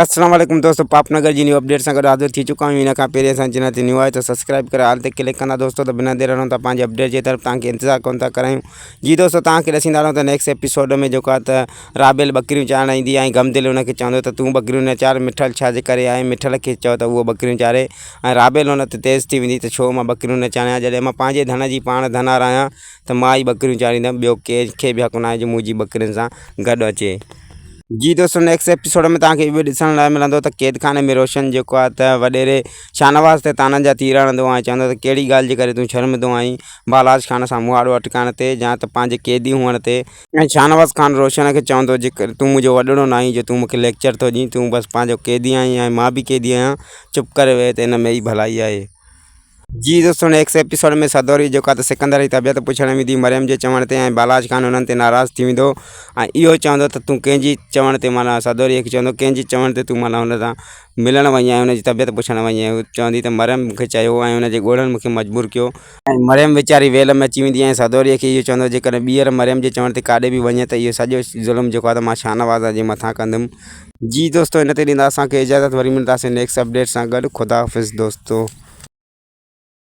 السلام عليڪم دوستو پاپ نگر جي نيو اپڊيٽ سان گڏ حاضر ٿي چڪا آهيون ان کان پهرين اسان چينل تي نيو آهي ته سبسڪرائب ڪري آل تي ڪلڪ ڪندا دوستو ته بنا دير هلون ٿا پنهنجي اپڊيٽ جي طرف توهان کي انتظار ڪون ٿا ڪرايون جي دوستو توهان کي ڏسيندا رهون ته نيڪسٽ ايپيسوڊ ۾ جيڪو آهي ته رابيل ٻڪريون چارڻ ايندي ۽ غم دل ان کي چوندو ته تون ٻڪريون نه چار مٺل ڇا جي ڪري آهي مٺل کي چئو ته اهو ٻڪريون چاري ۽ رابيل ان تي تيز ٿي ويندي ته ڇو مان ٻڪريون نه چاريان جڏهن مان پنهنجي ڌن جي پاڻ ڌنار آهيان ته مان ئي ٻڪريون چاريندم ٻيو ڪنهن کي به حق ناهي جو منهنجي ٻڪرين سان گڏ اچي. جي دوستو نيڪسٽ ايپيسوڊ ۾ توهان کي اهو ڏسڻ لاء ملندو ته قيد خاني ۾ روشن جيڪو آهي ته وڏيري شاهنواز تي طعنن جا تير هڻندو ۽ چوندو ته ڪهڙي ڳالهه جي ڪري تون شرمندو آهين بالاچ خان سان مهاڏو اٽڪائڻ تي يا ته پنهنجي قيدي هئڻ تي ۽ شاهنواز خان روشن کي چوندو جيڪر تون منهنجو وڏڙو نه آهين جو تون مون کي ليڪچر ٿو ڏين تون بس پنهنجو قيدي آهين ۽ مان به قيدي آهيان چپ ڪري ويهه ته ان ۾ ئي ڀلائي آهي. جي دوستو نيڪسٽ ايپيسوڊ ۾ سدوري جيڪو آهي ته سڪندر جي طبيعت پڇڻ ويندي مريم جي چوڻ تي ۽ بالاچ خان انهن تي ناراض ٿي ويندو ۽ اهو چوندو ته تون ڪنهن جي چوڻ تي معنيٰ سدوري کي چوندو ڪنهن جي چوڻ تي تون معنيٰ هن سان ملڻ وئي آهين هن جي طبيعت پڇڻ وئي آهين هو چوندي ته مريم مون کي چيو ۽ هن جي ڳوڙهن مون کي مجبور ڪيو ۽ مريم ويچاري ويل ۾ اچي ويندي ۽ سدوري کي اهو چوندو جيڪڏهن ٻيهر مريم جي چوڻ تي ڪاڏي به وڃين ته اهو سڄو ظلم جيڪو آهي ته مان شاهنواز جي مٿان ڪندم جي دوستو ان تي ڏيندا اسان کي اجازت وري ملنداسين نيڪسٽ اپڊيٽ سان گڏ خدا حافظ دوستو.